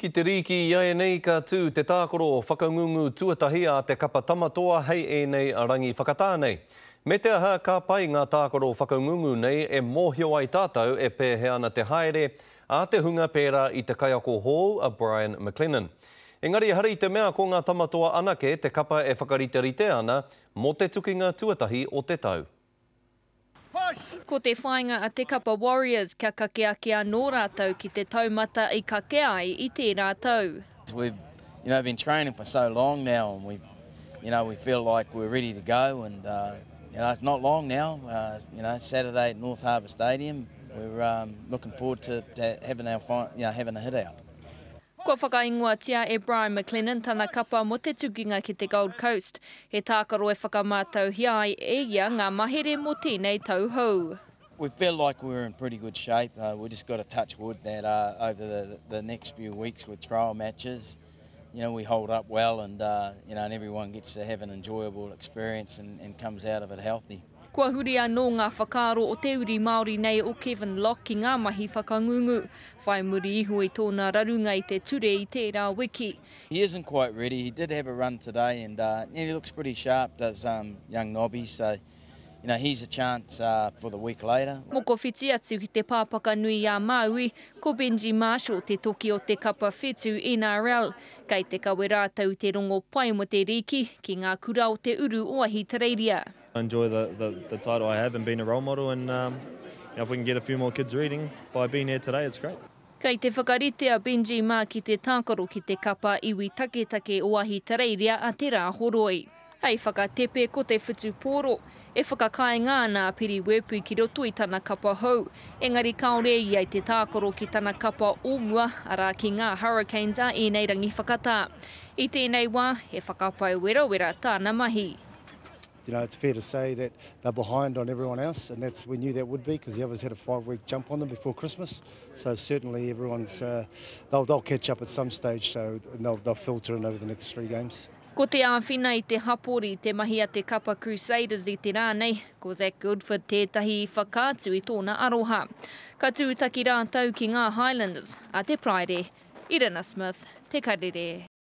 Ki te rīki iaianei ka tū te tākaro whakangungu tuatahi a te kapa Tamatoa hei ēnei rangi whakatā nei. Me te aha ka pai ngā tākaro whakangungu nei e mōhio ai tātou e pēhea ana te haere a te hunga pērā i te kaiako hou a Brian McLennan. Engari ehara i te mea ko ngā Tamatoa anake te kapa e whakariterite ana mō te tukinga tuatahi o te tau. Ko te whāinga a te kapa Warriors kia kake ake anō rātou ki te taumata i kake ai i tērā tau. We've you know been training for so long now and we you know we feel like we're ready to go and uh, you know it's not long now uh, you know Saturday at North Harbour Stadium we're um, looking forward to, to having our you know having a hit out. Kua whakaingoatia e Brian McLennan tana kapa mō te tukinga ki te Gold Coast, he tākaro e whakamātauhia ai e ia ngā mahere mō tēnei tau hou. We feel like we're in pretty good shape, we just got to touch wood that over the the next few weeks with trial matches, you know, we hold up well and you know and everyone gets to have an enjoyable experience and and comes out of it healthy. Kua huri anō ngā whakaaro o te uri Māori nei o Kevin Locke ki ngā mahi whakangungu, whai muri iho i tōna rarunga i te ture i tērā wiki. He isn't quite ready, he did have a run today and he looks pretty sharp does young Nobby so you know he's a chance for the week later. Mokowhiti atu ki te pāpaka nui a Māui, ko Benji Marshall te toki o te kapa whetū NRL. Kei te kawe rātou i te rongo pai mō te rīki ki ngā kura o te uru o Ahitereiria. I enjoy the, the, the title I have and being a role model and um, you know, if we can get a few more kids reading by being here today, it's great. Kei te whakarite a Benji mā ki te tākaro ki te kapa iwi taketake o Ahitereiria a Te Rāhoroi. Hei whakatepe ko te whutupōro. E whakakaenga ana a Piri Wepu ki roto i tana kapa hou, engari kāore ia i te tākaro ki tana kapa o mua, arā ki ngā Hurricanes a ēnei rangi whakatā. I tēnei wā, he whakapau werawera tāna mahi. You know, it's fair to say that they're behind on everyone else, and that's we knew that would be because the others had a five-week jump on them before Christmas. So certainly everyone's uh, they'll, they'll catch up at some stage, so they'll, they'll filter in over the next three games. Ko te āwhina i te hapori te mahi a te kapa Crusaders i te rā nei, ko Zac Guildford tētahi i whakaatu i tōna aroha. Ka tūtaki rātou ki ngā Highlanders a te Paraire. Irina Smith, Te Karere.